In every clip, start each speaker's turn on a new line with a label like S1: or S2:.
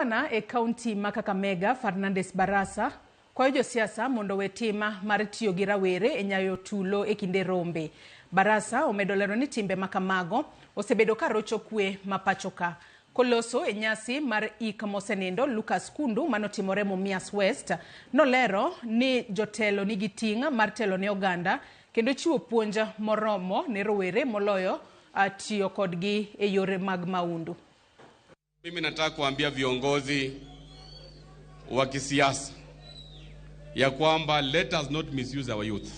S1: E kaunti ma Kakamega, Fernandes Barasa kwayo josiasa mondo owe tim mar tiyo gi rawere e nyayo tulo e kinde rombe. Barasa omedo lero ni timbe ma kamago osebedo ka rocho kwe ma pacho ka. Koloso e nyasi mar ik mosenindo Lucas Kundu manotimore Mumias West, nolero ni jotelo nigi ting' mar telo ne oganda kendo chiwo puonj moromo ne rowere moloyo tiyo kodgi e yore mag maundu.
S2: Mimi nataka kuambia viongozi wa kisiasa ya kwamba let us not misuse our youth.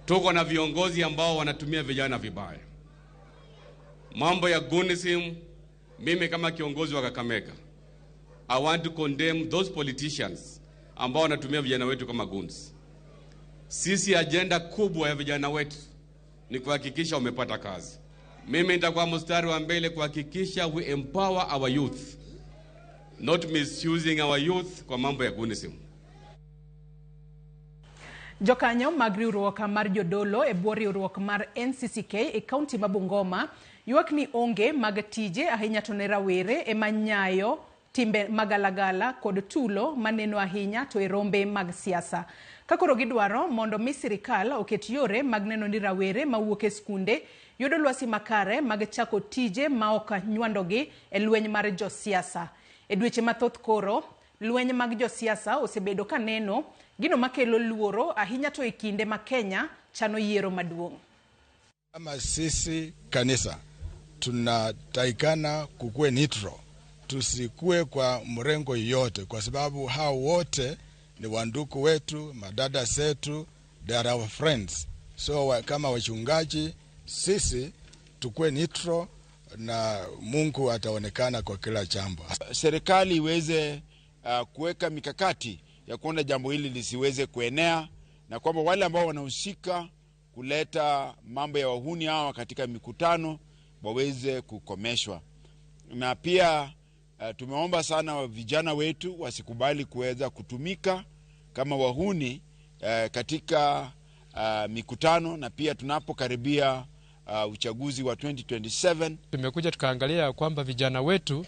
S2: Tuko na viongozi ambao wanatumia vijana vibaya. Mambo ya gunism, mimi kama kiongozi wa Kakamega, I want to condemn those politicians ambao wanatumia vijana wetu kama goons. Sisi agenda kubwa ya vijana wetu ni kuhakikisha wamepata kazi. Mimi nitakuwa mstari wa mbele kuhakikisha we empower our youth, not misusing our youth kwa mambo ya gunism.
S1: Jokanyo mag riwruok mar jodolo e bwo riwruok mar NCCK e kaunti ma Bungoma ywak ni onge mag tije ahinya to ne rawere ema nyayo timbe magalagala kod tulo maneno ahinya to e rombe mag siasa. Ka koro gidwaro mondo mi sirikal oket yore mag neno ni rawere mawuok e skunde yudo lwasi makare mag chako tije ma ok nywandogi e lweny mar josiasa. E dweche mathoth koro, lweny mag josiasa osebedo ka neno gino makelo luoro ahinya to e kinde ma Kenya chano yiero maduong'.
S3: Kama sisi kanisa tunatakikana kukuwe neutral, tusikue kwa mrengo yoyote, kwa sababu hao wote ni wandugu wetu, madada zetu, they are our friends. So kama wachungaji sisi tukuwe neutral na Mungu ataonekana kwa kila jambo.
S4: Serikali iweze kuweka mikakati ya kuona jambo hili lisiweze kuenea na kwamba wale ambao wanahusika kuleta mambo ya wahuni hawa katika mikutano waweze kukomeshwa. Na pia tumeomba sana vijana wetu wasikubali kuweza kutumika kama wahuni katika mikutano, na pia tunapokaribia uchaguzi wa 2027.
S5: Tumekuja tukaangalia kwamba vijana wetu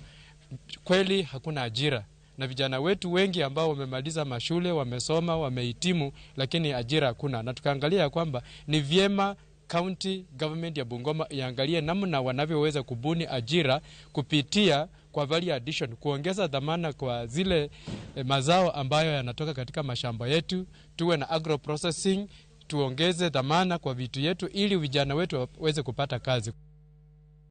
S5: kweli hakuna ajira, na vijana wetu wengi ambao wamemaliza mashule, wamesoma, wamehitimu, lakini ajira hakuna, na tukaangalia kwamba ni vyema county government ya Bungoma iangalie namna wanavyoweza kubuni ajira kupitia kwa value addition, kuongeza dhamana kwa zile mazao ambayo yanatoka katika mashamba yetu, tuwe na agro processing, tuongeze dhamana kwa vitu yetu ili vijana wetu waweze kupata kazi.